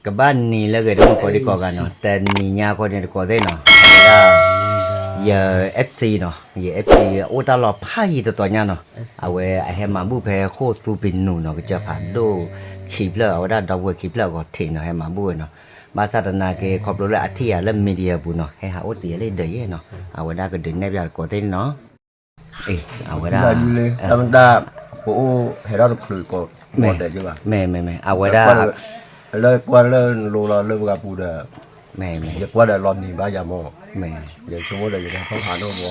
ကဘၣ်နံၤလၢအဂ့ၤတမုၢ်ကိးဒံကိးဂၤနီၤ, တနံၤညါဃီန့ၣ်တကိးသ့ၣ်နီၤ, ဝဲဒၣ် ယ FC နီၤ, ယ FC အိၣ်တၢ်လီၢ်ဖးယံၤတတီၤညါနီၤ, အဝဲအဟဲမၤဘူၣ်ဖဲဃိၣ်သူပ့ၤနူၣ်နီၤ, ကစၢၢ်ဖးဒိၣ်ခံဖျၢၣ်, အဝဲဒၣ်ဒီပုၢ်ဝဲၢ်ခံဖျၢၣ်အဂီၤထံးနီၤ, ဟဲမၤဘူၣ်ဝဲနီၤ, ဘၣ်ဆၣ်သနာ်က့ ခီဖျိလၢအထံၣ်ယၤလၢ media ပူၤနီၤ, ဟဲဟးအိၣ်တ့ၢ်လၢယဒၢးယဲနီၤ, အဝဲဒၣ်ကဒုးနဲၣ်ပျးတကိးသ့ၣ်နီၤ. အဝဲဒၣ် တၢ်မတၤ ပအိၣ်ဟဲထီၣ်တချုးကိးဂၤဒဲးက့ဘၣ်, မ့ၢ် မ့ၢ် မ့ၢ် အဝဲဒၣ် လၢကွၢ်လၢနလိလီၤလၢပှၤပူၤဒီး, မ့ၢ် မ့ၢ် ယကွၢ်ဒီးလီၤနံၤဘၣ်ယၤမး, မ့ၢ် ယဆိကမိၣ်ဒီးယကဟဲထီၣ်ဟးဒိၣ်ဘီ,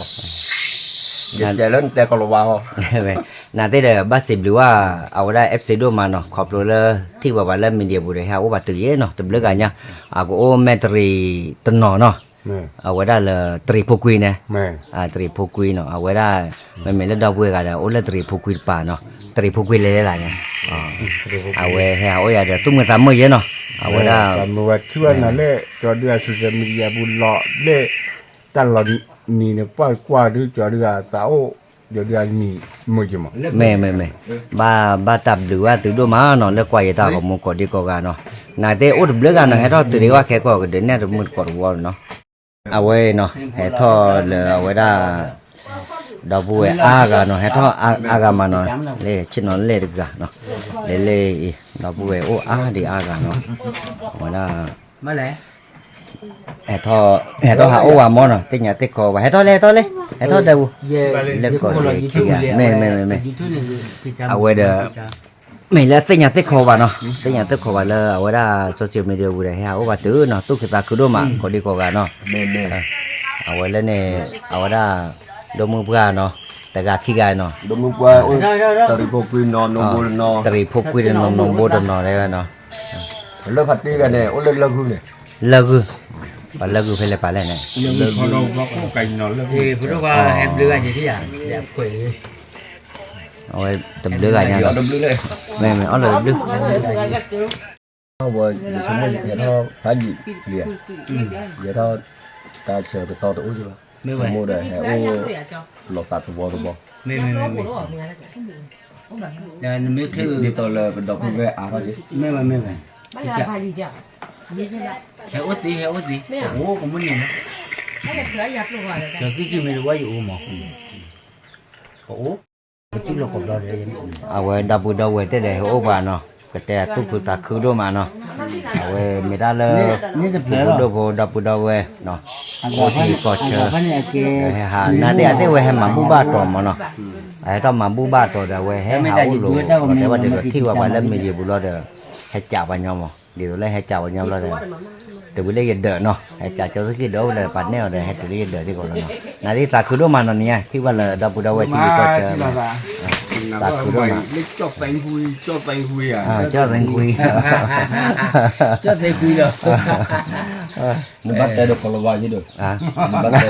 ယတဲလၢနတဲကီၤလၤဝါဟီ, နာ်သ့ၣ်ဒီး ဘၣ်စံးဘျုးဘၣ် အဝဲဒၣ် FC ဒိၣ်မးနီၤ, ခီဖျိလၢ ထံၣ်ဘၣ်ပှၤလၢ media ပူၤဒီး ဟဲဟးအိၣ်ဘၣ်တုၤယဲနီၤ, တဘျုးဂၤညါ, အကအိၣ်မဲၢ်တရံးတနီၤနီၤ, အဝဲဒၣ်လၢတရံးဖိကွံန့ၣ်, တရံးဖိကွံနီၤ, အဝဲဒၣ် မ့မ့ၢ်လၢဒီပုၢ်ဝဲၢ်ဂၤဒီး အိၣ်လၢတရံးဖိကွံတပၤနီၤ, တရံးဖိကွံလဲၤလဲၤလၢ်ညါ, အဝဲဟဲဟးအိၣ်ယၤဒီး သူၣ်မုာ်သးမုာ်ယဲနီၤ, အဝဲဒၣ် မ့ၢ်ဝဲထံၣ်ဘၣ်နၤလၢ ကၠီဒုးအ social media ပူၤလီၤလၢ တၢ်လီၤနံၤန့ၣ် ပှၢ်ကွၢ်ဒုးကၠီဒုးအသးအိၣ်, ကၠီဒုးအနံၤမုာ်က့ၤမး, မ့ၢ် မ့ၢ် မ့ၢ်, ဘၣ် ဘၣ်တၢ်ဘျုးဘၣ်သုဒိၣ်မးနီၤ, လၢကွၢ်ယတၢ်ဂီၤမူကိးဒံကိးဂၤနီၤ, နာ်သ့ၣ်အိၣ်တဘျုးဂၤနီၤ, ဟဲထီၣ်တုၤဒံးဝဲခဲကိာ်ကဒုးနဲၣ်တမုၢ်တကိးတဝီနီၤ, အဝဲနီၤ, ဟဲထီၣ်လၢအဝဲဒၣ် ဒီပုၢ်ဝဲၢ်အါဂၤနီၤ, ဟဲထီၣ်အါဂၤမးနီၤ, လၢဆ့ၣ်နီၤလဲၣ်တဂၤနီၤ, လၢလၢအံၤ ဒီပုၢ်ဝဲၢ်အိၣ်အါဒံးအါဂၤနီၤ, အဝဲဒၣ် ဟဲထီၣ် ဟဲထီၣ်ဟးအိၣ်ဝဲမးနီၤ, သ့ၣ်ညါသ့ၣ်ခီဝဲ, ဟဲထီၣ်လၢ ဟဲထီၣ်လၢ, ဟဲထီၣ်ဒီးပူၤ, လၢကိးလၢခံဂၤ, မ့ၢ် မ့ၢ် မ့ၢ် မ့ၢ်, အဝဲဒီး မ့ၢ်လၢသ့ၣ်ညါသ့ၣ်ခီဘၣ်နီၤ, သ့ၣ်ညါသ့ၣ်ခီဘၣ်လၢအဝဲဒၣ် social media ပူၤဒီး ဟဲဟးအိၣ်ဘၣ်တုၤနီၤ, သူၣ်ခုသးခုဒိၣ်မး ကိးဒံကိးဂၤနီၤ, အဝဲလၢန့ၣ် အဝဲဒၣ် ဒိၣ်မုၢ်ပှၢ်နီၤ, တဂၤခံဂၤနီၤ, ဒိၣ်မုၢ်ပှၢ်အိၣ် တရံးဖိကွံနီၤ, တရံးဖိကွံတနီၤ, နီၢ်ဘိတနီၤ တဲဝဲနီၤ, လၢဖးတံၢ်ဂၤန့ၣ် အိၣ်လၢလၢၢ်ဂုၢ်န့ၣ်, လၢၢ်ဂုၢ်, ပှၤလၢၢ်ဂုၢ်ဖဲလဲၣ်ပာ်လဲၣ်န့ၣ်, အဝဲတဘျုးဂၤန့ၣ်, မ့ၢ် မ့ၢ်အီၣ်လီၤတဘျုး ဝဲ ယဆိကမိၣ်ယဟဲထီၣ်ဖးယံာ်လံ, ယဟဲထီၣ်တၢ်ဆၢကတီၢ်တအိၣ်က့ဘၣ်, ဆိကမိၣ်ဒီးဟဲအိၣ်လီၤသးသဝီသဝီ, ဒ်သိးလၢပဒီပုၢ်ဝဲၢ်အါထီၣ်က့, ဟဲအိၣ်သ့ ဟဲအိၣ်သ့, အိၣ်ကမုၢ်နံၤလီၤ, ကၠီသံခံမ့ၢ်တဝီယအိၣ်မး, ကအိၣ် အဝဲဒီပုၢ်ဒီဝဲၢ်တဲဒီးဟဲအိၣ်ပှၤနီၤ, ကတဲသူၣ်ခုသးခုဒိၣ်မးနီၤ, အဝဲမ့ၢ်တၢ်လၢ ပဒိၣ်ဖိဒီပုၢ်ဒီဝဲၢ်နီၤ, အိၣ်တ့ၢ်ကီၢ်ဆၢ, ဟဲဟး နာ်သ့ၣ်အသ့ၣ်ဝဲဟဲမၤဘူၣ်ဘၣ်တီၤမးနီၤ, အဟဲထီၣ်မၤဘူၣ်ဘၣ်တီၤဒီး အဝဲဟဲဟးအိၣ်လိၤ တဲဝဲဒ်သိးထံၣ်ဝဲပှၤလၢ media ပူၤလီၤဒီး ဟဲကးပှၤညီမး, ဒ်သိးလၢဟဲကးပှၤညီလီၤဒီး တုၤဝဲလၢယဒၢးနီၤ, ဟဲကးကၠီသံခံဒီးအိၣ်လၢပှၤနဲၣ်အီၤဒီး ဟဲတုၤလၢယဒၢးသ့ၣ်ကီးလီၤနီၤ, နာ်သ့ၣ်သးခုဒိၣ်မးနီၤန့ၣ်ညါ, ထံၣ်ဘၣ်လၢဒီပုၢ်ဒီဝဲၢ်ထံၣ်ကီၢ်ဆၢ, သးခုဒိၣ်မး, ကၠီၣ်သဲကွံ, ကၠီၣ်သဲကွံလီၤ, နဘၣ်တဲဒီးကီၤလၤဝါယဲဒီး, နဘၣ်တဲ,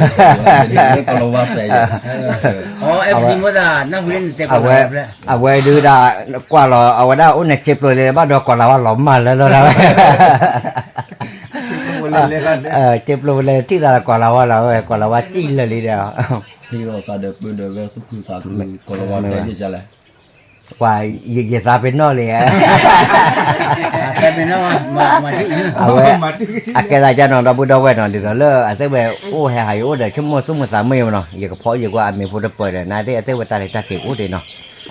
FC မ့ၢ်သးနၢ်ဟူလၢနတဲကီၤလၤဝါဖျဲၣ်, အဝဲဒုးဒၣ် ကွၢ်လီၤ အဝဲဒၣ်အိၣ်န့ၣ် စ့ပျိလၢဘၣ်ဒီးကီၤလၤဝါလီၤမၢ်လၢလီၤဒၣ်ဝဲ စ့ပျိလဲၤထံၣ်သးဒီးကီၤလၤဝါလီၤဝဲ ကီၤလၤဝါစံၣ်လၢာ်လံဒီး, ဟ့ၣ်အီၤသးဒီးပၢဒီးဝဲသူၣ်ခုသးခု ကီၤလၤဝါတဲဒ်လဲၣ်, ပှၤယသးပ့ၤနီၣ်လံ, အဝဲ အကဲသးကၢ်နီၤ ဒီပုၢ်ဒီဝဲၢ်နီၤ ဒ်သိးလၢအသ့ၣ်ဝဲအိၣ်ဟဲဟးယအိၣ်ဒီး ဆိကမိၣ်သူၣ်မုာ်သးမုာ်ယမးနီၤ ယကဖီၣ်ယကွၢ်အမံၤဖိတပၢၢ်ဒီး နာ်သ့ၣ်အသ့ၣ်ဝဲတၢ်လၢတၢ်က့ၤအိၣ်ဒံးနီၤ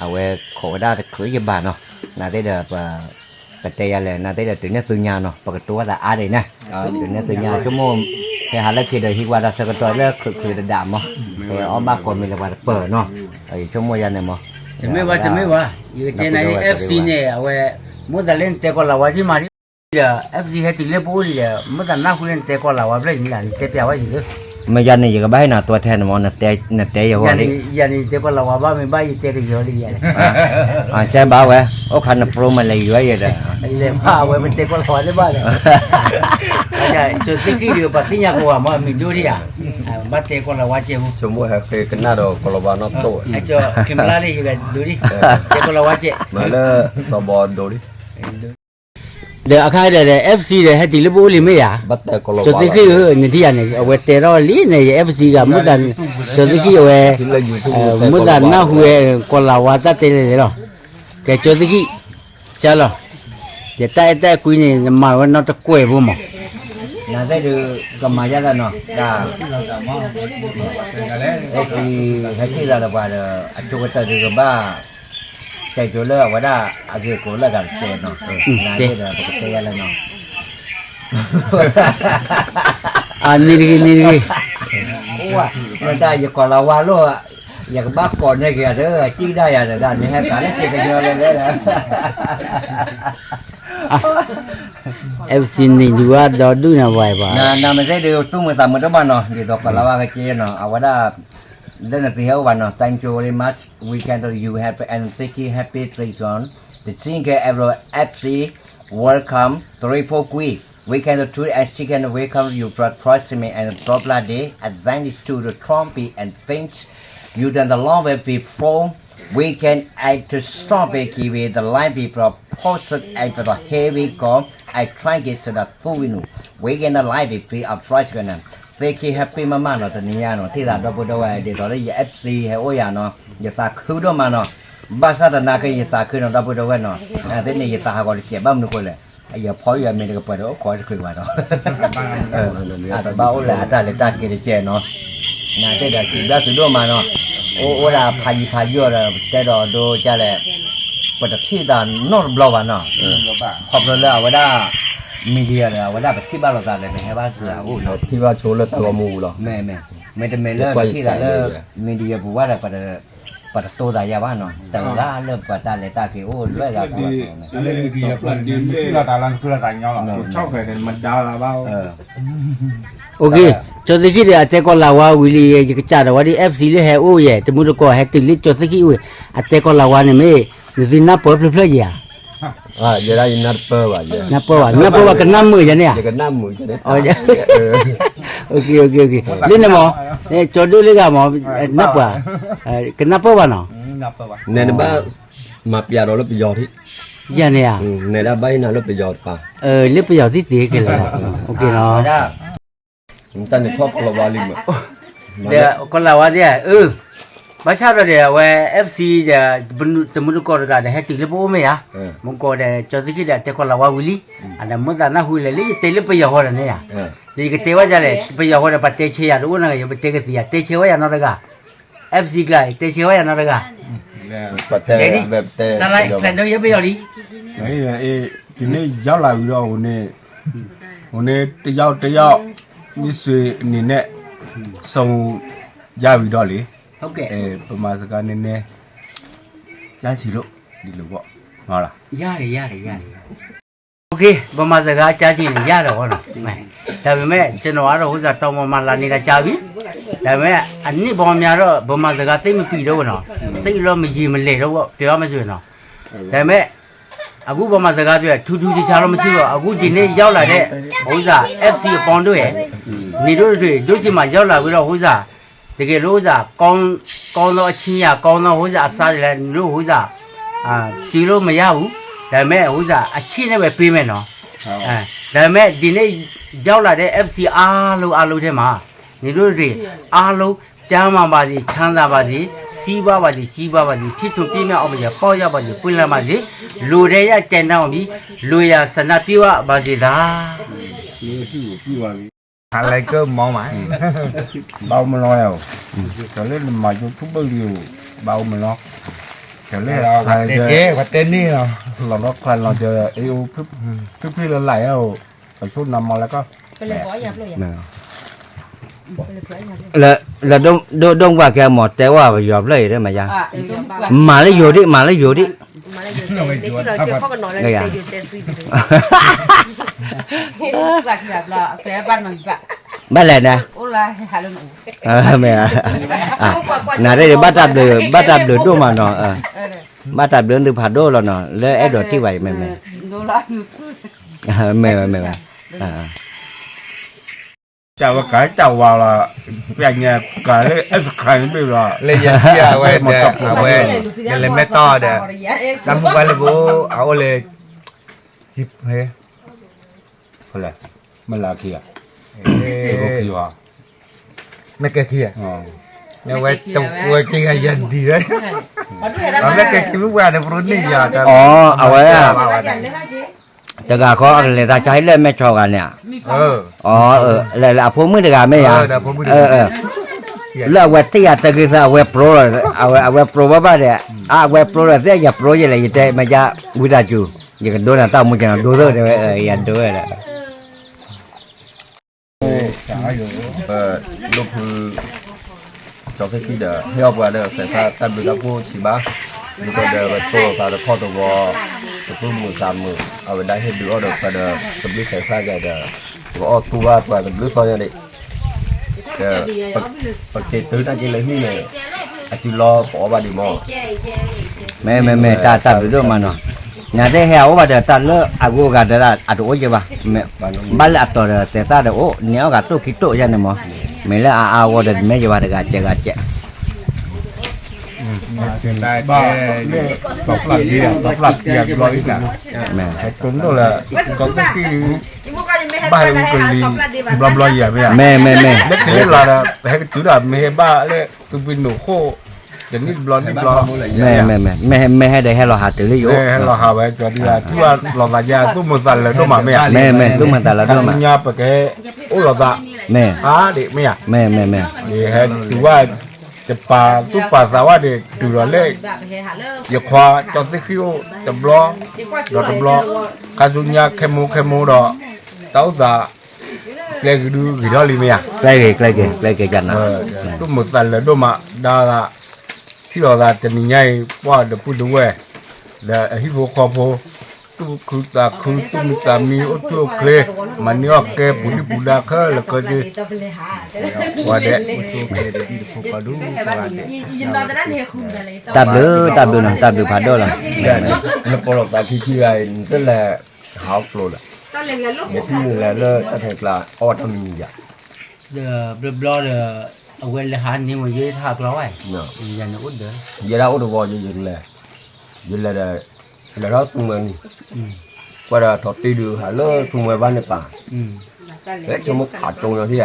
အဝဲခိးဝဲဒၣ်တချုးယဘၣ်နီၤ နာ်သ့ၣ်ဒီး ပကတဲယၤလဲၣ် နာ်သ့ၣ်ဒီးတုၤန့ၢ်သုညါနီၤ ပကတိၤဝဲသးအါဒံးန့ၣ် တုၤန့ၢ်သုညါ ဆိကမိၣ် ဟဲဟးလၢခံဒီးဟံးကွၢ်တၢ်ဆၢကတီၢ်လၢချုးချုးတဒၣ်မး အဝဲအီၣ်ဘၣ်ကိးမံၤလၢပှၤတပၢၢ်နီၤ ယဆိကမိၣ်ယၤန့ၣ်မး တမ့ၢ်ဘၣ်တမ့ၢ်ဘၣ် ယကတဲနၤ FC န့ၣ် အဝဲ မ့ၢ်သးလၢနတဲကီၤလၤဝါက့ၤမး ဒီး FC ဟဲတုၤလၢပအိၣ်လံဒီး မ့ၢ်သးနၢ်ဟူလၢနတဲကီၤလၤဝါဖျၢၣ်န့ၣ် နတဲပျးဝဲယၤလၢ မ့ၢ်ယၤန့ၣ် ယကဘၣ်ဟ့ၣ်နၤတိၤထဲန့ၣ်မး နတဲယဂီၢ်လံ ယၤန့ၣ် ယတဲကီၤလၤဝါဘၣ်မ့ၢ်ဘၣ်ယတဲကယီၤလံယၤန့ၣ် ကဲဘၣ်ဝဲ အိၣ်ခါန pro မးလဲၤယွၤယဲဒီး လဲၤဘၣ်အဝဲပတဲကီၤလၤဝါလၢဘၣ်ဒီး ကၠီသ့ၣ်ခံဒီး ပှၤသ့ၣ်ညါကိးဂၤမး မ့ၢ်ဒိဒံးဧါ ဘၣ်တဲကီၤလၤဝါကဲးပူၤ ဆိကမိၣ်ဟဲဃ့ကနၣ်ဒီးကီၤလၤဝါနီၢ်တိၢ် ကၠီ camera လၢယကဒိဒံး တဲကီၤလၤဝါကဲး မၤလၢစီၤဘီဒိဒံး ဒီးအခါဒီး FC ဒီး ဟဲတုၤလၢပအိၣ်လံမ့ၢ်ယၤ ကၠီသ့ၣ်ခံဧၢ နထံၣ်ယၤန့ၣ် အဝဲတဲထီၣ်လံန့ၣ် ယ FC ဂၤ မ့ၢ်သး ကၠီသ့ၣ်ခံအဝဲ မ့ၢ်သးနၢ်ဟူဝဲ ကီၤလၤဝါတၢ်တဲလဲၣ်လဲၣ်လီၤ ကဲ ကၠီသ့ၣ်ခံ ကၢ်လီၤ ယတၢ်အဲၣ်တၢ်ကွံန့ၣ် နမၤဝဲနီတကွဲၢ်ဖိမး, နသ့ၣ်ဒုး ကမၤယါလၢနီၤ, တၢ် အဲၣ်စံ ဟဲထံၣ်သးလၢပှၤဒီး အဆိကတၢၢ်ဒုးကဘၣ် တဲာ်ကၠိလၢအဝဲဒၣ် အဂ့ၢ်ကိးလၢအဂၤတကဲးနီၤ, နသ့ၣ်ဒီး ပကတဲယါလၢနီၤ နံၤတဂ့ၤ နံၤတဂ့ၤ, နတၢ်ယကိးလၤဝါလိၣ်, ယကဘၣ်ကိးန့ၢ်က့ၤဒီး ကံၣ်ဒၣ်ယၤဒီး နဟဲပာ်လၢက့ၤကညီလၢလၢ အဲၣ်စံ န့ၣ် ဒုးဝဲဒီဒူၣ်န့ၣ်ဝဲဘၣ်, နမ့ၢ်သ့ၣ်ဒုး တူၢ်မုာ်သးမုာ်ဒိၣ်မးနီၤ, ဒ်သိးကိးလၤဝါက့ၤနီၤ, အဝဲဒၣ် လၢနသ့ၣ်ဟဲအိၣ်ဘၣ်နီၤ, thank you very much, we can you have and thinking happy season, the single ever F C, welcome, three four quick, we can do and she can welcome you from Christmas and popular day, advance to the trophy and things you done the long way before, we can act to stop it, give it the life before poison and for the heavy go, I try get to the two in, we can the life before a price gonna, thank you happy မမနီၤ, တနံၤညါနီၤ ထံၣ်သးဒီပုၢ်ဒီဝဲၢ် ဒ်သိးလၢယ F C ဟဲအိၣ်ယၤနီၤ, ယသးခုဒိၣ်မးနီၤ, ဘၣ်ဆၣ်သနာ်က့ ယသးခုနီၤ ဒီပုၢ်ဒီဝဲၢ်နီၤ, သ့ၣ်န့ၣ် ယသးဟးဂီၤတကဲး ဘၣ်မနုၤဃိလဲၣ်, ယဖီအံၤအမ့ၢ်တကပၤဒီး အိၣ်ခိးတချုးဘၣ်နီၤ, အတဘၣ်အိၣ်လၢအတၢ်လဲၤတၢ်က့ၤတကဲးနီၤ, နသ့ၣ်ဒီးစံးဘျုးသုဒိၣ်မးနီၤ, အိၣ်အိၣ်ဒၣ်ဖးယံၤဖးယီၤဒီး ပတဲဒီးဒိကလဲၣ်, ပတထံၣ်သးနီတဘျီဘၣ်နီၤ, ခီဖျိလၢအဝဲဒၣ် media ဒီး အဝဲဒၣ်ပထံၣ်ဘၣ်လိာ်သးဒီး ပဟဲဘၣ်တၢ်အိၣ်နီၤ, ထံၣ်ဘၣ်ဆိလၢတၢ်ဂီၤမူပူၤလီၤ, မ့မ့ၢ်တမ့ၢ်လၢပထံၣ်သးလၢ media ပူၤဘၣ်ဒီး ပတတိသးယါဘၣ်နီၤ, တဂၤလၢပှၤတၢ်လဲၤတၢ်က့ၤအိၣ်လွဲၢ်ဂၤပှၤန့ၣ်, လၢ media ပျၢ်ဒုး မ့ၢ်ထံၣ်လီၤတၢ်လၢနဃုလီၤတၢ်ညီလီၤ, ကဆီၣ်ထွဲန့ၣ် မဒါလၢဘၣ် ကၠီသ့ၣ်ခံဒီး အတဲကီးလၤဝါဝံၤလံ ယကစၢ်ဒီးဝဲဒ် F C လၢဟဲအိၣ်ယဲၢ် တမုၢ်တကိး ဟဲတုၤလၢကၠီသ့ၣ်ခံအိၣ်, အတဲကီးလၤဝါန့ၣ်မ့ၢ် နသုနၢ်ပၢၢ်ဖျၢၣ်ဖျၢၣ်ယဲၢ်ဧါ, ယဲဒၣ်ယနၢ်တပၢၢ်ဘၣ်, နၢ်ပၢၢ်ဘၣ် နၢ်ပၢၢ်ဘၣ် ကနၣ်မုာ်ယဲၢ်န့ၣ်ဧါ, လၢန့ၣ်မး, ကၠီဒိၣ်လၢဂၤမး, နၢ်ပၢၢ်, ကနၢ်ပၢၢ်ဘၣ်နီၤ, နဲနဘၣ် မၤပျးဒီးလၢပယီၤထံး, ယဲၢ်န့ၣ်ဧါ, နဲဒၣ်ဘၣ်ဟံးနၤလၢပယီၤတပၤ, လၢပယီၤသ့ၣ်သ့ၣ်ကဲလၢာ်, တၢ်န့ၣ်ဖီၣ်ကီးလၤဝါလံမး, ဒီးကီးလၤဝါသ့ၣ်, ဘၣ်ဆၣ်ဒီးဒီး အဝဲ F C ဒီး တမုၢ်တကိးတဂၤဒီး ဟဲတုၤလၢပအိၣ်မ့ၢ်ဧါ, မုၢ်ကိးဒီး ကၠီသ့ၣ်ခံဒီး တဲကီးလၤဝါဝံၤလံ, အဒီးမိၣ်သးနၢ်ဟူလဲၣ်လၢယတဲလၢပယီၤဃီဒီးန့ၣ်ဧါ, ဒီးယကတဲဝဲဒ်လဲၣ် ပယီၤဃီဒီး ပှၤတဲဆဲးယၤတအိၣ်နီတဂၤ, ယပတဲကသံၣ်ယၤ တဲဆဲးဝဲယၤနီတဂၤ F C ကျါ တဲဆဲးဝဲယၤနီတဂၤ, တဲဒ်, စးလၢ ကျါဒီးယပယီၤလံ, ဒ်န့ၣ်ယီၤလၢဝံၤဒီး အဃိန့ၣ် အဃိန့ၣ် တယီၤတယီၤ မ့ၢ်စ့န့ၣ်နဲၣ် စိယါဝံၤဒီးလံ, ပမၤစကားန့ၣ်နဲၣ် ကၢ်ဆံးလိၣ် ဒ်လိာ်ဘီၣ်, ယၤ, ပမၤစကားကၢ်ဆံးန့ၣ် ယၤဒီးဝဲနီၤ, ဒါပေမဲ့ ကျွန်တော်ကတော့ ဟိုစား တောင်ပေါ်မှာ လာနေတာ ကြာပြီ, ဒါပေမဲ့ အနံၣ်ပေါင်းများတော့ ဗမာစကား သိပ်မပီတော့ဘူးနော်, သိပ်တော့ မရေမလဲတော့ဘူး ပြောရမယ်ဆိုရင်နော်, ဒါပေမဲ့ အခုဗမာစကားပြောရင် ထူးထူးခြားခြားတော့ မရှိတော့ဘူး, အခုဒီနေ့ရောက်လာတဲ့ ဥစ္စာ F C အပေါင်းတို့ရဲ့ နေတို့တွေ တို့ဆီမှာရောက်လာပြီးတော့ ဥစ္စာ တကယ်လို့ ဥစ္စာ ကောင်း, ကောင်းသောအချင်းရာ ကောင်းသော ဥစ္စာ အစားတွေလည်း နင်တို့ ဥစ္စာ အာ, ကျွေးလို့မရဘူး, ဒါပေမဲ့ ဥစ္စာ အချစ်နဲ့ပဲပေးမယ်နော်, အဲ, ဒါပေမဲ့ ဒီနေ့ရောက်လာတဲ့ F C အားလုံး အားလုံးထဲမှာ နင်တို့တွေ အားလုံး ကျန်းမာပါစေ ချမ်းသာပါစေ စီးပွားပါစေ ကြီးပွားပါစေ ဖြစ်ထွန်းပြည့်မြောက်အောင်ပါစေ ပေါက်ရောက်ပါစေ ပွင့်လန်းပါစေ လိုတဲ့ရကျန်အောင်ပြီး လိုရာဆန္ဒပြည့်ဝပါစေသာ. ဟါလၢကမီၤမး, ဘၣ်အိၣ်မလီၤဧၢ, တၢ်လၢနမၤကၠိထူဘၢၣ်လံဧိၤ, ဘၣ်အိၣ်မလီၤ, တၢ်လၢ တဲကဲ ပှၤတဲန့ၢ်လီၤ, လီၤဒီးချါလီၤဒီး အ့ၣ်အိၣ် ဖျုဖျုလၢလၢ်ဧၢ, ပဆိနၤမီၤလၢကီၢ် လၢ ဒိၣ်ဒိၣ်ဘၣ်ကဲမီၤတဲဝဲပယီၤဖျၢၣ်အံၤ မၤယါ, မၤလၢယိၤဒံး မၤလၢယိၤဒံး, ဘၣ်လဲၣ်နၤ, နၤရ့ၣ် ဘၣ်တၢ်ဘျုး ဘၣ်တၢ်ဘျုးဒိၣ်မးနီၤ, ဘၣ်တၢ်ဘျုးသုဖးဒိၣ်လီၤနီၤ လၢအဲၣ်ဒိးထံၣ်ဘၣ်အံၤ မ့ၢ်မ့ၢ်, မ့ၢ်ဝဲ မ့ၢ်ဝဲ တၢ်ဝဲကၤတၢ်ဝါလီၤ, ပျဲညါကၤလၢ ice cream တဘ့ၣ်လီၤ, လၢယထံၣ်အဝဲဒီး အဝဲ နလဲၤမဲာ်တီၢ်ဒီး တၢ်မုၢ်ပှၢ်လၢဘိ အအိၣ်လၢ ဟဲ ဖဲလဲၣ် မ့ၢ်လၢခံဂၤ မ့ၢ်ကဲခံဂၤ မ့ၢ်ဝဲတဝဲခံဂၤယၤဒံးဝဲ, မ့ၢ်ကဲခံမုၢ်ပှၢ်ဒီး ပရိန့ၢ်ယၤတၢ် အဝဲ အဝဲဒၣ် တဂၤဃီအကလဲၤတၢ်ကၠီဟဲလၢမဲၢ်ဆီဂၤန့ၣ်, အဖိမုၣ်တဂၤမ့ၢ်ယၤ, လၢအဝဲသ့ၣ်ယၤတဂ့ၤသး အဝဲပြိ, အဝဲပြိဘၣ်ဘၣ်ဒီး, အဝဲပြိဒီးသ့ၣ်ယပြိယလဲၣ် ယတဲမ့ၢ်ယၤဝံသးစူၤ, ယကဒိနၤတၢ်မူကနီၤဒိသၢတဲဝဲ, ယၤဒိဝဲဒီး ပဒိၣ်ဖု ကၠီသ့ၣ်ခံဒီး ဟ့ၣ်အီၣ်ပှၤဒီး သဲးသၣ်တၢ်ဘျုးတၢ်ဖှိၣ်ဆံးဘၣ်, ဒ်သိးဒီးပတိၢ်သးတခီၣ်တဝီ, ပသူၣ်မုာ်သးမုာ်, အဝဲဒၣ်ဟ့ၣ်ဒုးအီၣ်ဒီးပှၤဒီး တဘျုးသဲးသၣ်ယၤဒီး, ပအီၣ်သူဘၣ်ပှၤတဘျုးသီညါဒံး, ဒီး ပက့ၤတုၤတၢ်က့ၤလၢဟံၣ်န့ၣ်, အစုလီၤပအီၣ်ဘၣ်ဒံးမး, မ့မ့မ့ၢ်တၢ်တၢ်ဘျုးဒိၣ်မးနီၤ, နသ့ၣ်ဟဲအအိၣ်ဘၣ်ဒီးတၢ်လၢအဂုၤအဂၤဒီးအတအိၣ်က့ဘၣ်, ဘၣ်လၢအတီၤဒီးသဲးသၣ်ဒီးအိၣ် န့ၢ်အီၣ်ဂၤတိၢ်ခံတိၢ်ယါန့ၣ်မး, မ့ၢ်လၢအအါဂီၢ်ဒီးတမ့ၢ်ယဘၣ်တဂၤကဲးဂၤကဲး ဘၣ်ဟဲကလံၤဘျီဘျီယၤမ့ၢ်ဧါ, မ့ၢ်မ့ၢ်မ့ၢ်, လၢကလံၤလီၤဒီး ပဟဲကတုၤဒီး မ့ၢ်ဟဲဘၣ်လၢ သူပံၤနိၣ်ခိၣ်, တနံၣ်တဘျီနံၣ်တဘျီ, မ့ၢ်မ့ၢ်မ့ၢ်, မ့ၢ်ဟဲဒီးဟဲလီၤဟးတုၤလၢယအိၣ်, ဟဲလီၤဟးဝဲကီဒ် သူၣ်ဘၣ်လိာ်သးယါ သူၣ်မုာ်သးလၢာ်ဒိၣ်မးမ့ၢ်ဧါ, မ့ၢ်မ့ၢ် သူၣ်မုာ်သးလၢာ်ဒိၣ်မး, ခါဆူညါပကဟဲအိၣ်လိာ်သး, မ့ၢ် အါဒံးမ့ၢ်ဧါ, မ့ၢ်မ့ၢ်မ့ၢ်, ယဟဲတုၤဝဲ ယပာ်သူၣ်ပာ်သးဝဲဒီး တုၤဒီးလၢ ယခွါကၠီသ့ၣ်ခံအိၣ်တဘျီ, ဒီးတဘျီ, ခါဆူညါခဲမိၢ်ခဲမိၢ်ဒီး တၢ်အိၣ်သး ကျဲဂ့ၤဒုဂ့ၤထီၣ်လံမ့ၢ်ဧါ, ကျဲဂ့ၤ ကျဲဂ့ၤ ကျဲဂ့ၤကနၤ, သူၣ်မုာ်သးလၢာ်ဒိၣ်မး ဒါသး, ထံၣ်လိာ်သးတနံၤညါအံၤ ပှၤဒီပုၢ်ဒီဝဲၢ် ဒီးအဟံၣ်ဖိဃီဖိ, သူၣ်ခုသးခု သူၣ်မံသးမံ အိၣ်ဆူၣ်အိၣ်ချ့, မၤန့ၢ်အီၣ်ကဲ ပူၤဒံၣ်ပူၤဒါခဲလၢာ်ခဲဆ့, ပှၤဒဲး တၢ်ဘျုး တၢ်ဘျုးနီၤ တၢ်ဘျုးဖးဒိၣ်လီၤ, နပိာ်လိာ်သးခံခံဂၤအံၤ နတလဲၤဟးအီၣ်ကျိလၢၤ, ယထံၣ်နလဲၤလၢတၢ်ထဲကျါ အီၣ်တၢ်မံၤမံၤယၤ, ဒီးဘျီဘျီဒီး အဝဲလဲၤဟးန့ၢ်ဝဲယဲထီၣ်အကျီဝဲ, ယၤန့ၣ်အိၣ်ဒီး, ယဲဒၣ်အိၣ်တဝီ ယလဲၤ, ယလဲၤဒီး လဲၤထီၣ်သူမှဲနံၤ, ကွၢ်ဒီးထိးတံၢ်ဒုးဟးလၢသူမှဲဘၣ်န့ၣ်ပၢ်, ဟဲဆိကမိၣ်ခးကၠိညါထံၣ်ဧါ, ခး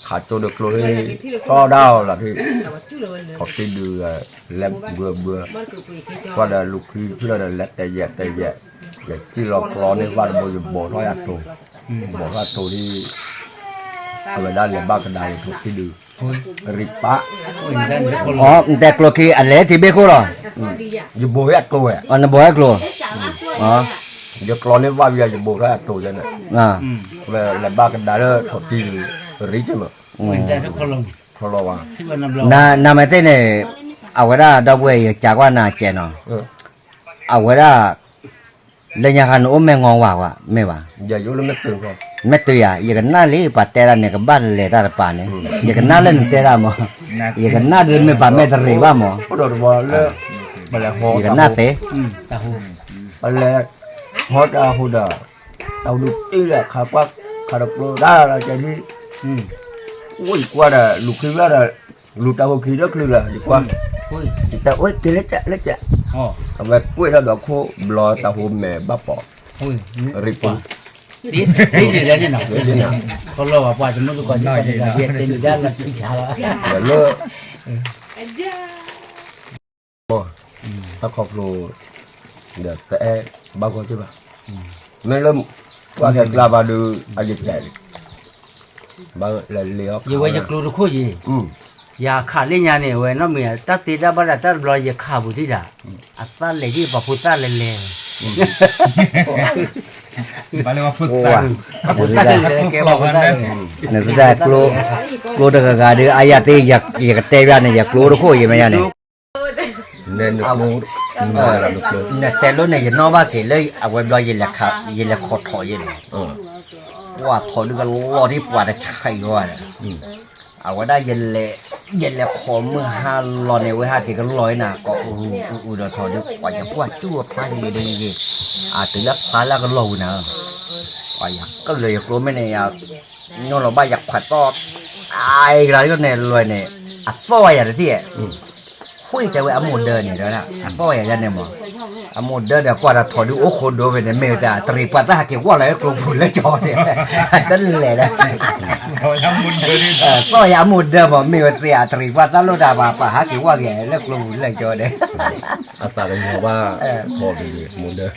ကၠိဒီးကျိထံၣ်, ထီၣ်ဒၣ်အီၤလီၤထံၣ်, ထိးတံၢ်ဒုး လဲၤဘှၢဘှၢ, ကွၢ်ဒီးလူၤချံဖုလီၤဒီးလဲၤတဲာ်ယဲၢ်တဲာ်ယဲၢ်, ယစံၣ်လီၤကျီန့ၢ်ဘၣ်တဘိ ယဘိးထီၣ်ယၤတိၤ, ဘိးထီၣ်တိၤဒ် အဝဲဒၣ်လဲၤဘၣ်ကဒါယထိးတံၢ်ဒုး, ရံးပၢ်, အတဲကျိခံအလဲၤထံၣ်ဘ့ၣ်ခိၣ်လီၤ, ယဘိးဟဲအကျိဝဲ, နဘိးဟဲကျိ, ယကျီန့ၢ်ဘၣ်ဝံၤ ယဘိးထီၣ်ယၤတိၤယဲန့ၣ်, လဲၤဘၣ်ကဒါလၢထိးတံၢ်ဒုး, ရံးတမး, ခီလီၤဝဲ, နမ့ၢ်သ့ၣ်န့ၣ်, အဝဲဒၣ်ဒီပုၢ်ဝဲၢ် ယကးကွၢ်နၤကဲးနီၤ, အဝဲဒၣ် လၢညါခါနအိၣ်မဲၢ်ငီဝဲ, မ့ၢ်ဘၣ်, မဲၢ်တုၤယၤ, ယကနၣ်လံ ပှၤတဲဒၣ်န့ၣ် ကဘၣ်လဲၤတၢ်တပၤန့ၣ်, ယကနၣ်လၢနတဲဒၣ်မး, ယကနၣ်ဒ်မ့ၢ်ပှၤမဲၢ်တရံးဘၣ်မး, ယကနၣ်သ့, ပလဲၤဟီတၢ်ဟူဒီး, တၢ်ဟူဒုးတ့ၢ်ဒီး ခးကွၢ်, ခးတကျိဒၣ်လီၤကဲဒ်, အိၣ်ယကွၢ်ဒီး လူၤခံဘျီဒီး လူၤတၢ်ဟူခံဒီးချုးလီၤ ယကွၢ်, ယတဲအိၣ်က့ၤလၢကဲးလၢကဲး, အဝဲကွဲးထီၣ်ဒီးခိၣ်ဘျီတၢ်ဟူမဲာ်ဘၣ်ပိာ်, ရံးပူၤ, တ့ၢ်လၢန့ၣ်နီၤ, ခီလီၤဝဲပှၤတမုၢ်တကိး, လၢ တၢ်ခီဖျိ ဒီးတအဲၣ်ဘၣ်ဂီၢ်သ့ၣ်ဘၣ်, မ့ၢ်လၢ ပှၤကကျါဘၣ်ဒုး အယတဲာ်လံ, ဘၣ်လဲၤလ့အီၣ်ခး, ယဝဲယကျိတခိၣ်ယံၤ, ယခးလၢညါန့ၣ် အဝဲနီတမံၤ တၢ်သ့တၢ်ဘၣ်ဒၣ်တၢ်တဘျီ ယခးပူၤသံဒၣ်, အသၣ်လဲၤဒ်ပှၤဖိသၣ်လဲၤလဲၤ, ပှၤဖိသၣ်လဲၤလဲၤကဲပှၤဖိသၣ်လဲၤ, နသ့ၣ် ကျိတဂၤဂၤဒုး အယၤသ့ၣ် ယကတဲဘၣ်န့ၣ် ယကျိတခိၣ်ယံၤမ့ၢ်ယၤန့ၣ် နတဲလိာ်န့ၣ် ယနီၣ်ဘၣ်က့ၤလၢအဝဲဘျီ ယလဲၤခိးထီၣ်ယဲန့ၣ်, ပှၤထီၣ်ဒုးကလီၤဒ်ပှၤတဆံးဂီၢ်, အဝဲဒၣ် ယလဲၤခိးမုၢ်ဟါလီၤန့ၣ် ဝဲဟဲက့ၤကလီၤအံၤနၤ ကိးအုးအုးဒီးထီၣ်ဒုး ပှၤယကွၢ်ကၠူအဖျါက့ၤဒ်န့ၣ်က့ၤ, အတုၤလၢဖျါလၢအကလီၤဝံၤနၤ, ပှၤယကၢၣ်လၢယကျိမ့ၢ်န့ၣ် ယ နီၢ်လီၤဘၣ်ယခွးသီၣ်, အကလၤန့ၣ်လွဲန့ၣ်, အသီၣ်ဝဲယၤတသ့ၣ်, ဃုတဲဝဲအမိၢ်ဒၢန့ၣ်ဒီး အသီၣ်ဝဲယၤန့ၣ်မး, အမိၢ်ဒၢဒီးကွၢ်ဒီးထီၣ်ဒုးအိၣ်ဃိဒိဝဲန့ၣ် မ့ၢ်ဝဲတၢ်တရံးပှၤသၣ်ဟးက့ၤဝီလီၤလၢကျိပူၤလၢကၠီန့ၣ်, တလဲၤလၢ, သီၣ်ယၤအမိၢ်ဒၢမး မ့ၢ်ဝဲသ့ၣ်အတရံးပှၤသၣ်လိာ်တၢ်ပှၤ ပှၤဟးက့ၤဝီက့ၤလၢကျိပူၤလၢကၠီန့ၣ်, အသးကညီၤဘၣ်, မိၢ်ဒၢ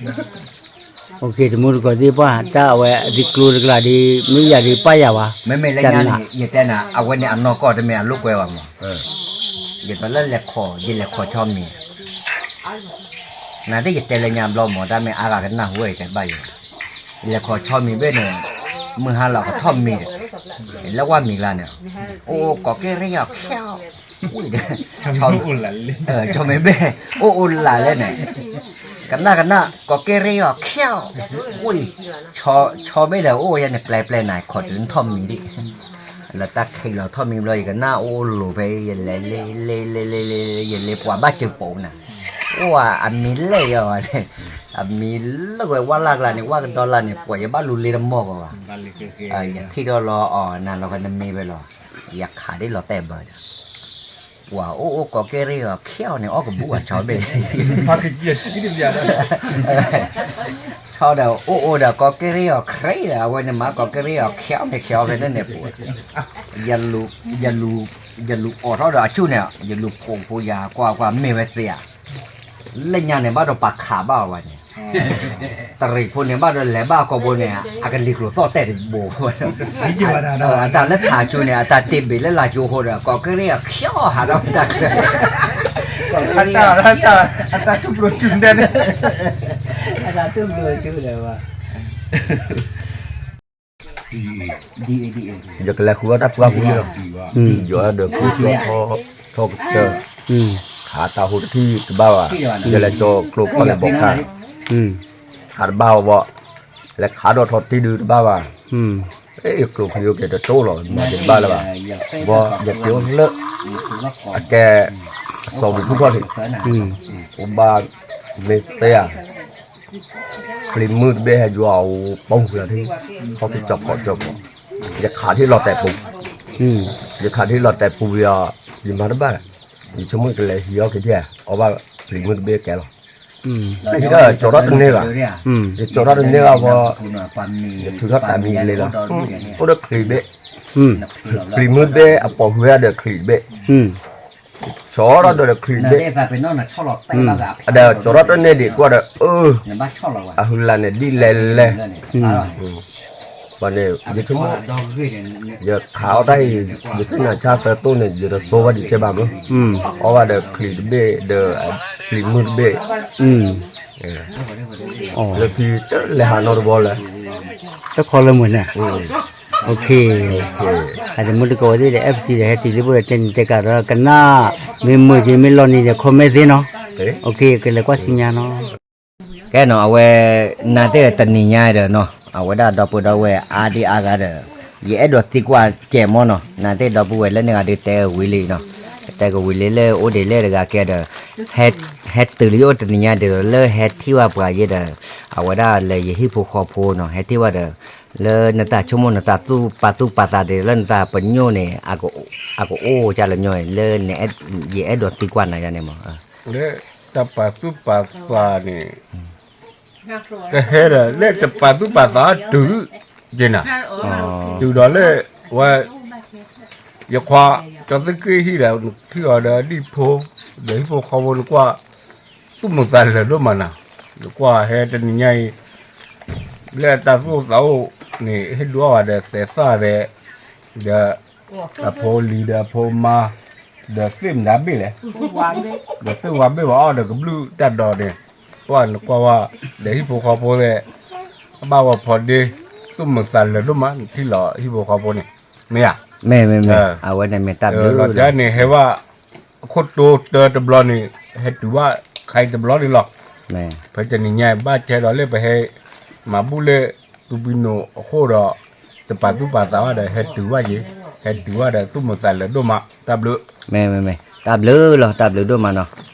တမူတကိးသ့ၣ်ပှၢ် တၢ်အဝဲအဒုးကျိတကလးဒ် မ့ၢ်ယၤဒုးပၢ်ယၤဘၣ်, မ့မ့ၢ်လၢညါန့ၣ် ယတဲနၤ အဝဲန့ၣ်အနီၢ်ကီၢ်တမ့ၢ်အလိာ်ကွဲဘၣ်မး, ယသိးလၢလဲၤခီၣ် ယလဲၤခီၣ်ဆီမံၤ နသ့ၣ်ယတဲလၢညါဘျီမး တၢ်မ့ၢ်အါဂၤကနၢ်ဟူဝဲယတဲဘၣ်ယၤ, ယလဲၤခီၣ်ဆီမံၤဘ့ၣ်န့ၣ် မုၢ်ဟါလီၤကထီၣ်မံၤဒီး လၢဝၣ်မံၤကျါန့ၣ် အိၣ်အိၣ်ကီးက့ရ့ၣ်အီၤခဲအီၤ, ဝံၤဒီး ဆီမံၤဘ့ၣ် အိၣ်အိၣ်လၢ်လၢ်န့ၣ် ကနၣ်ကနၣ် ကီးက့ရ့ၣ်အီၤခဲအီၤ, ဝံၤ ဆီဘ့ၣ်ဒီးအိၣ်ယဲန့ၣ် ပျဲပျဲနၤ ခီၣ်တုၤနထီၣ်မံၤဒံး လၢတၢ်ခံးလီၤထီၣ်မံၤဘျီ ယကနၣ်အိၣ်အိၣ်လိၤဖဲ ယလဲၤလ့လ့လ့လ့လ့ ယလဲၤပှၤဘၣ်စၢၤပိာ်နၤ, အိၣ်အမံၤလဲၣ်ယၤဘၣ်န့ၣ်, အမံၤလၢဝဲဝၣ်လၢ်ကျါန့ၣ် ဝၣ်ကဒီလၢ်န့ၣ် ပှၤယဘၣ်လူၤလ့တမီၢ်ကီးဘၣ်, ယထံၣ်ထီၣ်လီၤအီၤနၤလီၤကနမ့ၢ်ဝဲလီၤ, ယခးဒ်လီၤတဲာ်ဘၢဒီး ပှၤအိၣ်အိၣ်ကီးက့ရ့ၣ်အီၤခဲအီၤန့ၣ် အီၣ်ကဘူၣ်အဆီဘ့ၣ် ဆီဒီးအိၣ်အိၣ်ဒီးကီးက့ရ့ၣ်အီၤခဲအီၤဒီး အဝဲန့ၣ်မၤကီးက့ရ့ၣ်အီၤခဲအီၤန့ၣ် ခဲအီၤဖဲန့ၣ်န့ၣ်ပူၤ, ယလူၤအီၣ်ထီၣ်ဒီးအဆူၣ်န့ၣ် ယလူၤဖိးဖိယၤကွၢ်ကွၢ်မ့ၢ်ဝဲသ့ဧါ, လၢညါန့ၣ်ဘၣ်ဒီးပာ်ခးဘၣ်ဝဲန့ၣ် တရံးဖိန့ၣ် ဘၣ်ဒီးလဲၤဘၣ်ကီၢ်ဖိန့ၣ် အကလံၤကျိၤသီၣ်တဲာ်တဘိဝဲဒီး အတၢ်လၢထးကၠူန့ၣ် အတၢ်တ့ဘ့ၣ်လၢလၢကၠိဃိဒီး ကီးက့ရ့ၣ်အီၤခဲအီၤဟးထီၣ်တၢ်ချၢ အတၢ်တူၢ်ဘျုးဆူၣ်ဒဲးန့ၣ် အတၢ်တူၢ်ဘျုးဆူၣ်ဒဲးဘၣ် ယကလဲၤဃုအီၣ်တၢ်ပှၢ်ပူၤန့ၣ်လီၤ, ယီၤဒီးကျိချီထီ ထီကတၢၢ်, ခးတၢ်ဟိတထံၣ်တဘၣ်ဘၣ်, ယလဲၤကၠီကျိခီလဲၤဘီခါ, ခးတဘၣ်ဘၣ်, လဲၤခးဒီးထီတံၢ်ဒုတဘၣ်ဘၣ်, ကျိချံယိက့ၤတတိၢ်လီၤ မၤတဘၣ်လၢၤဘၣ်, ဘီယက့ၤအိၣ်လၢ အကဲ အစီၤဝံၤဖုၣ်ထီၣ်န့ၣ်, အိၣ်ဘၣ်မ့ၢ်သ့ဧါ ပျံၤမုၢ်တဘ့ၣ်ဟဲယွၤအပူၤလီၤထံ, ခီၣ်သ့ၣ်ကၠီခီၣ်ကၠီခီၣ်, ယခးထံၣ်လီၤတဲာ်ပူၤ, ယခးထံၣ်လီၤတဲာ်ပူၤဝံၤအီၤ, ယမၤတဘၣ်, ယဆိကမိၣ်ကလဲၤဟံးအီၣ်က့ၤဒံဧါ, အီၣ်ဘၣ်ပျံၤမုၢ်တဘ့ၣ်ကဲလီၤ, ဟံးထီၣ်ကၠီထီၣ်တန့ၢ်ဘၣ်, ယကၠီထီၣ်တန့ၢ်ဘၣ်ဘီ, ယထုးထီၣ်တၢ်မံၤလံလီၤ, အိၣ်ဒီးချံးဘ့ၣ်, ပျံၤမုၢ်တဘ့ၣ်အပိာ်ဃုာ်ဒီးချံးဘ့ၣ် ကၠီထီၣ်ဒီးချံးဘ့ၣ်, ဒီးကၠီထီၣ်တန့ၢ်ဒံးကွၢ်ဒီး အၢ, အဟုလၢ်န့ၣ်ဒ်လဲၣ်လဲၣ်, န့ၣ်, ယဆိကမိၣ်, ယခးအီၣ်တၢ်အံၤ, ယသ့ၣ်ညါဆၣ်သၢတိၢ်န့ၣ် ယတသိဘၣ်ဒံးကဲဘၣ်မး, အီၣ်ဘၣ်ဒီးချံးတဘ့ၣ်ဒီး, ပျံၤမုၢ်တဘ့ၣ်, လၢခံတလဲၤဟးနီတဘီလၢၤ, တခီလၢမုၢ်န့ၣ် အတမုၢ်တကိးသ့ၣ်ဒီး F C ဒီးဟဲတုၤလၢပှၤတဲနံၤတဲကးဒီးကနၣ်, မ့ၢ်မုာ်က့ၤမ့ၢ်လီၤနံၤဒီး comment သ့နီၤ, ကလဲၤကွၢ်ဆူညါနီၤ, ကဲနီၤ အဝဲ, နၤသ့ၣ်တနံၤညါဒီးနီၤ အဝဲဒၣ်ဒီပုၢ်ဒီဝဲၢ်အါဒံအါဂၤဒီး, ယအဲၣ်ဒိးသံကွၢ်ကဲမးနီၤ နၤသ့ၣ်ဒီပုၢ်ဝဲၢ်လၢန့ၣ်ဂၤဒုးတဲဝံၤလံနီၤ, တဲကဝံၤလံလၢအိၣ်ဒံးလၢတဂၤကဲဒီး ဟဲတုၤလၢယအိၣ်တနံၤညါဒုးလၢဟဲထံၣ်ဘၣ်ပှၤယဲဒီး, အဝဲဒၣ်လၢယဟံၣ်ဖိဃီဖိနီၤ ဟဲထံၣ်ဘၣ်ဒီး, လၢနတၢ်ဆိကမိၣ်နတၢ်သူၣ်ပာ်သူၣ်ပာ်သးဒ်လၢနတၢ်ပညိၣ်န့ၣ်, အကအိၣ်ကၢ်လၢညီအံၤလၢ, ယအဲၣ်ဒိးသံကွၢ်နၤယၤန့ၣ်မး, လၢတၢ်ပာ်သူၣ်ပာ်သးန့ၣ်, ကဟဲဒီးလၢတပာ်သူၣ်ပာ်သးတုၤ, က့နၤ, တုၤဒီးလၢ, ဝဲ, ယခွါ, ကၠီသ့ၣ်က့ၢ်ဟံၣ်ဒီး ထံၣ်အီၤဒီးဒံၣ်ဖိ, ဒီးဟံၣ်ဖိဃီဖိနကွၢ်, သူၣ်မုာ်သးလၢာ်ဒိၣ်မးနၤ, နကွၢ်ဟဲတနံၤညါအံၤ, လၢတၢ်သူၣ်အိၣ်သးအိၣ်န့ၣ် ဟ့ၣ်ဒုးအီၣ်ဝဲဒီးသဲးသၣ်သဲး, ဒီး, အဖိလံၤဒီးအဖိမါ, ဒီးသ့ၣ်မတၤဘ့ၣ်လဲၣ်, ဒီးသ့ၣ်ဝါဘ့ၣ်ဝဲအီၣ်ဒီးကဘျုၣ်တၢ်ဒီးန့ၣ်, ပှၢ်နကွၢ်ဝဲ, ဒီးဟံၣ်ဖိဃီဖိသ့ၣ်, အဘၣ်ဝဲဖီဒ့, သူၣ်မုာ်သးလၢာ်ဒိၣ်မး နထံၣ်လီၤဟံၣ်ဖိဃီဖိန့ၣ်, မ့ၢ်ဧါ, မ့ၢ်မ့ၢ်မ့ၢ်, အဝဲန့ၣ်မ့ၢ်တၢ်ဘျုးလီၤ, လီၤတၢ်န့ၣ်ဟဲဘၣ်, အခိၣ်တိတၢတဘျီန့ၣ်, ဟဲတုၤဘၣ်, ခါအံၤတဘျီန့ၣ်လီၤ, ဖဲတနံၤညါအံၤဘၣ်ထဲဒီးလၢပဟဲ, မၤဘူၣ်လၢ, သူပံနိးအဃိဒီး, တပာ်သူၣ်ပာ်သးဘၣ်ဒီး ဟဲတုၤဘၣ်ယ့ၤ, ဟဲတုၤဘၣ်ဒီးသူၣ်မုာ်သးလၢာ်ဒိၣ်မး, တၢ်ဘျုး, မ့ၢ်မ့ၢ်မ့ၢ်, တၢ်ဘျုးလီၤ တၢ်ဘျုးဒိၣ်မးနီၤ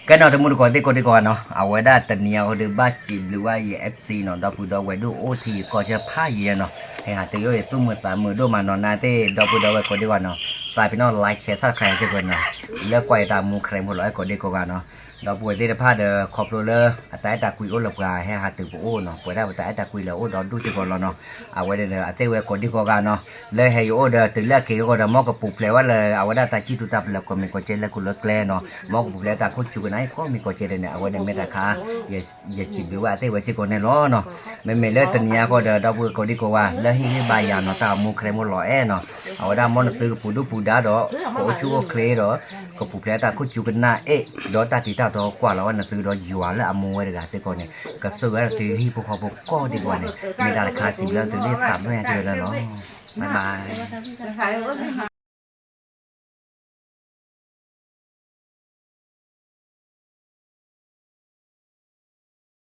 ကဲနီၤ တမူတကိးသ့ၣ်ကိးဒံကိးဂၤနီၤ အဝဲဒၣ်တနံၤအံၤအိၣ်ဒုးဘၣ်စံးဘျုးဘၣ်ယဲ F C နီၤ ဒီပုၢ်ဒီဝဲၢ်ဒိၣ်အိၣ်ထံဂုၤကီၢ်ဂၤဖးယံၤနီၤ ဟဲဟးတုၤအိၣ်ယသူၣ်မုာ်သးမုာ်ဒိၣ်မးနီၤ နၤသ့ၣ်ဒီပုၢ်ဒီဝဲၢ်ကိးဒံကိးဂၤနီၤ သးပ့ၤနီၣ် like share subscribe စ့ၢ်ကီးနီၤ လၢကွၢ်ယတၢ်မူခရံာ်မိၢ်လီၤအဲၣ်ကိးဒံကိးဂၤနီၤ, ဒီပုၢ်ဝဲၢ်သ့ၣ်တဖၣ်ဒီး ခီဖျိလၢအတၢ်အဲၣ်တၢ်ကွံအိၣ်လၢပှၤဟဲဟးတုၤပအိၣ်နီၤ, ပဝဲဒၣ်ပတၢ်အဲၣ်တၢ်ကွံလၢအအိၣ်ဒီဒူၣ်စ့ၢ်ကီးလီၤနီၤ, အဝဲန့ၣ်ဒီး အသ့ၣ်ဝဲကိးဒံကိးဂၤနီၤ, လၢဟဲယအိၣ်ဒီးတုၤလၢအက့ၤအဂီၢ်ဒီး မ်ကပူၤဖျဲးဝဲလၢအဝဲဒၣ်တၢ်စံၣ်တူၤတၢ်ပလၢၤကိးမံၤကိးကဲလၢခိၣ်လၢကျဲနီၤ, မ်ကပူၤဖျဲးတၢ်ခိၣ်စူၤကနၣ်အံၤကိးမံၤကိးကဲဒ်န့ၣ် အဝဲန့ၣ်မ့ၢ်တၢ်ခါ ယစံးဘျုးဝဲအသ့ၣ်ဝဲစ့ၢ်ကီးန့ၣ်လီၤနီၤ. မ့မ့ၢ်လၢတနံၤအံၤဃီဒီး ဒီပုၢ်ဝဲၢ်ကိးဒံကိးဂၤ လၢဟ့ၣ်ဂံၢ်ဘါယၤနီၤ တၢ်မူခရံာ်မိၢ်လီၤအဲၣ်နီၤ, အဝဲဒၣ်မ်နသုကပူၤဒုၣ်ပူၤဒါဒီး ကအိၣ်ဆူၣ်အိၣ်ချ့ဒီး ကပူၤဖျဲးတၢ်ခိၣ်စူၤကနၣ်အ့ၣ် ဒီးတၢ်တံာ်တၢ်တီကွၢ်လီၤဝဲနသုဒီးယွၤလၢအမူဝဲတဂၤစ့ၢ်ကီးန့ၣ် ကဆိၣ်ဂ့ၤနသုဟံၣ်ဖိဃီဖိကိးဒံကိးဂၤန့ၣ် မ့ၢ်တၢ်တခါစံးဘျုးနသုန့ၣ်သးဘျီညါစ့ၢ်ကီးန့ၣ်လီၤ. Bye bye.